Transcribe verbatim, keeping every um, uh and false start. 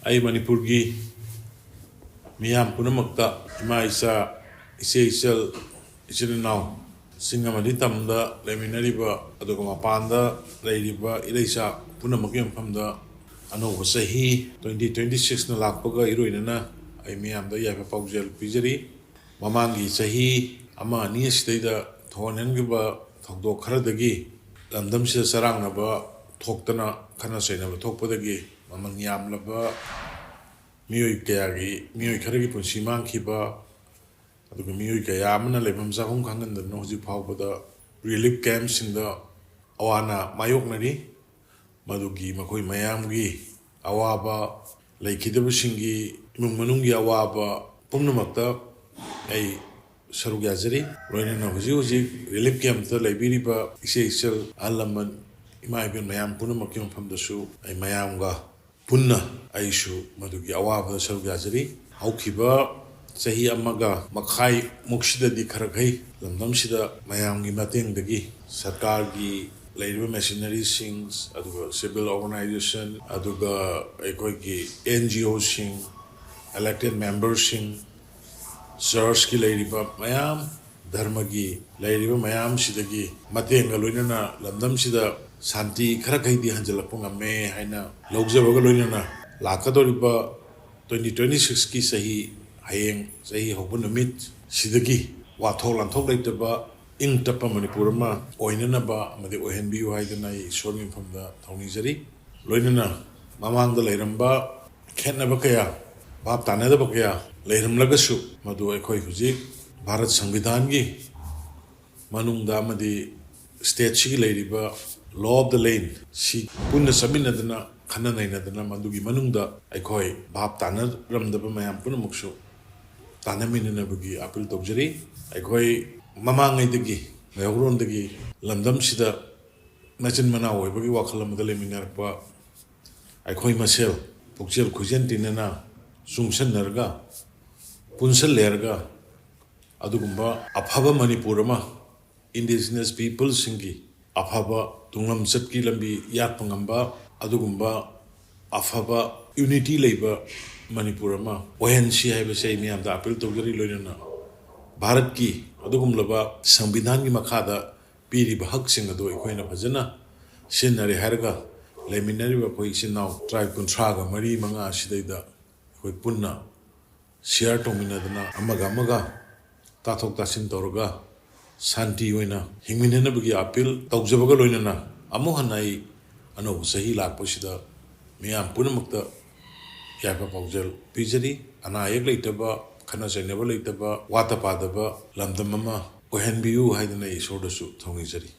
ꯑꯩ ꯃꯅꯤꯄꯨꯔꯒꯤ ꯃꯤꯌꯥꯝ ꯄꯨꯝꯅꯃꯛꯇ, ꯏꯃꯥ ꯏꯆꯥ, ꯏꯆꯦ ꯏꯆꯜ, ꯏꯆꯤꯟ ꯏꯅꯥꯎꯁꯤꯡ ꯑꯃꯗꯤ ꯇꯝꯗ ꯂꯩꯃꯤꯟꯅꯔꯤꯕ ꯑꯗꯨꯒ ꯃꯄꯥꯟꯗ ꯂꯩꯔꯤꯕ ꯏꯔꯩꯆꯥ ꯄꯨꯝꯅꯃꯛꯀꯤ ꯃꯐꯝꯗ ꯑꯅꯧꯕ ꯆꯍꯤ twenty twenty sixꯅ ꯂꯥꯛꯄꯒ ꯏꯔꯣꯏꯅꯅ ꯑꯩ ꯃꯤꯌꯥꯝꯗ ꯌꯥꯏꯐ ꯄꯥꯎꯖꯦꯜ ꯄꯤꯖꯔꯤ꯫ ꯃꯃꯥꯡꯒꯤ ꯆꯍꯤ ꯑꯃ ꯑꯅꯤ ꯑꯁꯤꯗꯩꯗ ꯊꯣꯛꯍꯟꯍꯟꯈꯤꯕ ꯊꯧꯗꯣꯛ ꯈꯔꯗꯒꯤ ꯂꯝꯗꯝꯁꯤꯗ ꯆꯔꯥꯡꯅꯕ ꯊꯣꯛꯇꯅ ꯈꯠꯅ ꯆꯩꯅꯕ ꯊꯣꯛꯄꯗꯒꯤ ꯃꯃꯜ ꯌꯥꯝꯂꯕ ꯃꯤꯑꯣꯏ ꯀꯌꯥꯒꯤ, ꯃꯤꯑꯣꯏ ꯈꯔꯒꯤ ꯄꯨꯟꯁꯤ ꯃꯥꯡꯈꯤꯕ, ꯑꯗꯨꯒ ꯃꯤꯑꯣꯏ ꯀꯌꯥ ꯑꯃꯅ ꯂꯩꯐꯝ ꯆꯥꯐꯝ ꯈꯪꯍꯟꯗꯗꯅ ꯍꯧꯖꯤꯛ ꯐꯥꯎꯕꯗ ꯔꯤꯂꯤꯐ ꯀꯦꯝꯞꯁꯤꯡꯗ ꯑꯋꯥ ꯑꯅꯥ ꯃꯥꯌꯣꯛꯅꯔꯤ꯫ ꯃꯗꯨꯒꯤ ꯃꯈꯣꯏ ꯃꯌꯥꯝꯒꯤ ꯑꯋꯥꯕ, ꯂꯩꯈꯤꯗꯕꯁꯤꯡꯒꯤ ꯏꯃꯨꯡ ꯃꯅꯨꯡꯒꯤ ꯑꯋꯥꯕ ꯄꯨꯝꯅꯃꯛꯇ ꯑꯩ ꯁꯔꯨꯛ ꯌꯥꯖꯔꯤ꯫ ꯂꯣꯏꯅꯅ ꯍꯧꯖꯤꯛ ꯍꯧꯖꯤꯛ ꯔꯤꯂꯤꯐ ꯀꯦꯝꯞꯇ ꯂꯩꯕꯤꯔꯤꯕ ꯏꯆꯦ ꯏꯆꯜ, ꯑꯍꯜ ꯂꯃꯟ, ꯏꯃꯥ ꯏꯕꯦꯟ ꯃꯌꯥꯝ ꯄꯨꯝꯅꯃꯛꯀꯤ ꯃꯐꯝꯗꯁꯨ ꯑꯩ ꯃꯌꯥꯝꯒ ꯄꯨꯟꯅ ꯑꯩꯁꯨ ꯃꯗꯨꯒꯤ ꯑꯋꯥꯕꯗ ꯁꯔꯨꯛ ꯌꯥꯖꯔꯤ꯫ ꯍꯧꯈꯤꯕ ꯆꯍꯤ ꯑꯃꯒ ꯃꯈꯥꯏꯃꯨꯛꯁꯤꯗꯗꯤ ꯈꯔꯈꯩ ꯂꯝꯗꯝꯁꯤꯗ ꯃꯌꯥꯝꯒꯤ ꯃꯇꯦꯡꯗꯒꯤ, ꯁꯔꯀꯥꯔꯒꯤ ꯂꯩꯔꯤꯕ ꯃꯦꯁꯤꯅꯔꯤꯁꯤꯡ, ꯑꯗꯨꯒ ꯁꯤꯚꯤꯜ ꯑꯣꯔꯒꯅꯥꯏꯖꯦꯁꯟ, ꯑꯗꯨꯒ ꯑꯩꯈꯣꯏꯒꯤ ꯑꯦꯟ ꯖꯤ ꯑꯣꯁꯤꯡ, ꯏꯂꯦꯛꯇꯦꯠ ꯃꯦꯝꯕꯔꯁꯤꯡ, ꯆꯔꯆꯀꯤ ꯂꯩꯔꯤꯕ ꯃꯌꯥꯝ, ꯙꯔꯃꯒꯤ ꯂꯩꯔꯤꯕ ꯃꯌꯥꯝꯁꯤꯗꯒꯤ ꯃꯇꯦꯡꯒ ꯂꯣꯏꯅꯅ ꯂꯝꯗꯝꯁꯤꯗ ꯁꯥꯟꯇꯤ ꯈꯔꯈꯩꯗꯤ ꯍꯟꯖꯤꯜꯂꯛꯄ ꯉꯝꯃꯦ ꯍꯥꯏꯅ ꯂꯧꯖꯕꯒ ꯂꯣꯏꯅꯅ, ꯂꯥꯛꯀꯗꯧꯔꯤꯕ twenty twenty sixꯀꯤ ꯆꯍꯤ, ꯍꯌꯦꯡ ꯆꯍꯤ ꯍꯧꯕ ꯅꯨꯃꯤꯠ ꯁꯤꯗꯒꯤ ꯋꯥꯊꯣꯛ ꯂꯥꯟꯊꯣꯛ ꯂꯩꯇꯕ ꯏꯪ ꯇꯞꯄ ꯃꯅꯤꯄꯨꯔ ꯑꯃ ꯑꯣꯏꯅꯅꯕ ꯑꯃꯗꯤ ꯑꯣꯏꯍꯟꯕꯤꯌꯨ ꯍꯥꯏꯗꯅ ꯑꯩ ꯏꯁꯣꯔꯒꯤ ꯃꯐꯝꯗ ꯊꯧꯅꯤꯖꯔꯤ꯫ ꯂꯣꯏꯅꯅ ꯃꯃꯥꯡꯗ ꯂꯩꯔꯝꯕ ꯈꯦꯠꯅꯕ ꯀꯌꯥ, ꯚꯥꯞ ꯇꯥꯅꯗꯕ ꯀꯌꯥ ꯂꯩꯔꯝꯂꯒꯁꯨ, ꯃꯗꯨ ꯑꯩꯈꯣꯏ ꯍꯧꯖꯤꯛ ꯚꯥꯔꯠ ꯁꯪꯕꯤꯙꯥꯟꯒꯤ ꯃꯅꯨꯡꯗ ꯑꯃꯗꯤ ꯁ꯭ꯇꯦꯠꯁꯤꯒꯤ ꯂꯩꯔꯤꯕ law of the land ꯁꯤ ꯄꯨꯟꯅ ꯆꯠꯃꯤꯟꯅꯗꯅ, ꯈꯟꯅ ꯅꯩꯅꯗꯅ, ꯃꯗꯨꯒꯤ ꯃꯅꯨꯡꯗ ꯑꯩꯈꯣꯏ ꯚꯥꯞ ꯇꯥꯅꯔꯝꯗꯕ ꯃꯌꯥꯝ ꯄꯨꯝꯅꯃꯛꯁꯨ ꯇꯥꯟꯅꯃꯤꯟꯅꯅꯕꯒꯤ ꯑꯥꯄꯤꯜ ꯇꯧꯖꯔꯤ꯫ ꯑꯩꯈꯣꯏ ꯃꯃꯥꯡꯉꯩꯗꯒꯤ, ꯃꯩꯍꯧꯔꯣꯟꯗꯒꯤ ꯂꯝꯗꯝꯁꯤꯗ ꯃꯆꯤꯟ ꯃꯅꯥꯎ ꯑꯣꯏꯕꯒꯤ ꯋꯥꯈꯜ ꯑꯃꯗ ꯂꯩꯃꯤꯟꯅꯔꯛꯄ ꯑꯩꯈꯣꯏ ꯃꯁꯦꯜ ꯄꯨꯛꯆꯦꯜ ꯈꯣꯏꯖꯦꯜ ꯇꯤꯟꯅꯅ ꯆꯨꯡꯁꯟꯅꯔꯒ, ꯄꯨꯟꯁꯜꯂꯦꯔꯒ, ꯑꯗꯨꯒꯨꯝꯕ ꯑꯐꯕ ꯃꯅꯤꯄꯨꯔ ꯑꯃ, ꯏꯟꯗꯤꯖꯤꯅꯁ ꯄꯤꯄꯜꯁꯤꯡꯒꯤ ꯑꯐꯕ ꯇꯨꯡꯂꯝꯆꯠꯀꯤ ꯂꯝꯕꯤ ꯌꯥꯠꯄ ꯉꯝꯕ ꯑꯗꯨꯒꯨꯝꯕ ꯑꯐꯕ ꯌꯨꯅꯤꯇꯤ ꯂꯩꯕ ꯃꯅꯤꯄꯨꯔ ꯑꯃ ꯑꯣꯏꯍꯟꯁꯤ ꯍꯥꯏꯕꯁꯦ ꯑꯩ ꯃꯤꯌꯥꯝꯗ ꯑꯄꯤꯜ ꯇꯧꯖꯔꯤ꯫ ꯂꯣꯏꯅꯅ ꯚꯥꯔꯠꯀꯤ ꯑꯗꯨꯒꯨꯝꯂꯕ ꯁꯪꯕꯤꯙꯥꯟꯒꯤ ꯃꯈꯥꯗ ꯄꯤꯔꯤꯕ ꯍꯛꯁꯤꯡ ꯑꯗꯨ ꯑꯩꯈꯣꯏꯅ ꯐꯖꯅ ꯁꯤꯖꯤꯟꯅꯔꯦ ꯍꯥꯏꯔꯒ, ꯂꯩꯃꯤꯟꯅꯔꯤꯕ ꯑꯩꯈꯣꯏ ꯏꯆꯤꯟ ꯏꯅꯥꯎ ꯇ꯭ꯔꯥꯏꯕ ꯀꯨꯟꯊ꯭ꯔꯥꯒ ꯃꯔꯤ ꯃꯉꯥ ꯑꯁꯤꯗꯩꯗ ꯑꯩꯈꯣꯏ ꯄꯨꯟꯅ ꯁꯤꯌꯥꯔ ꯇꯧꯃꯤꯟꯅꯗꯅ, ꯑꯃꯒ ꯑꯃꯒ ꯇꯥꯊꯣꯛ ꯇꯥꯁꯤꯟ ꯇꯧꯔꯒ ꯁꯥꯟꯇꯤ ꯑꯣꯏꯅ ꯍꯤꯡꯃꯤꯟꯅꯅꯕꯒꯤ ꯑꯄꯤꯜ ꯇꯧꯖꯕꯒ ꯂꯣꯏꯅꯅ, ꯑꯃꯨꯛ ꯍꯟꯅ ꯑꯩ ꯑꯅꯧꯕ ꯆꯍꯤ ꯂꯥꯛꯄꯁꯤꯗ ꯃꯤꯌꯥꯝ ꯄꯨꯝꯅꯃꯛꯇ ꯌꯥꯏꯐ ꯄꯥꯎꯖꯦꯜ ꯄꯤꯖꯔꯤ꯫ ꯑꯅꯥ ꯑꯌꯦꯛ ꯂꯩꯇꯕ, ꯈꯠꯅ ꯆꯩꯅꯕ ꯂꯩꯇꯕ, ꯋꯥꯠꯇ ꯄꯥꯗꯕ ꯂꯝꯗꯝ ꯑꯃ ꯑꯣꯏꯍꯟꯕꯤꯌꯨ ꯍꯥꯏꯗꯅ ꯑꯩ ꯏꯁꯣꯔꯗꯁꯨ ꯊꯧꯅꯤꯖꯔꯤ꯫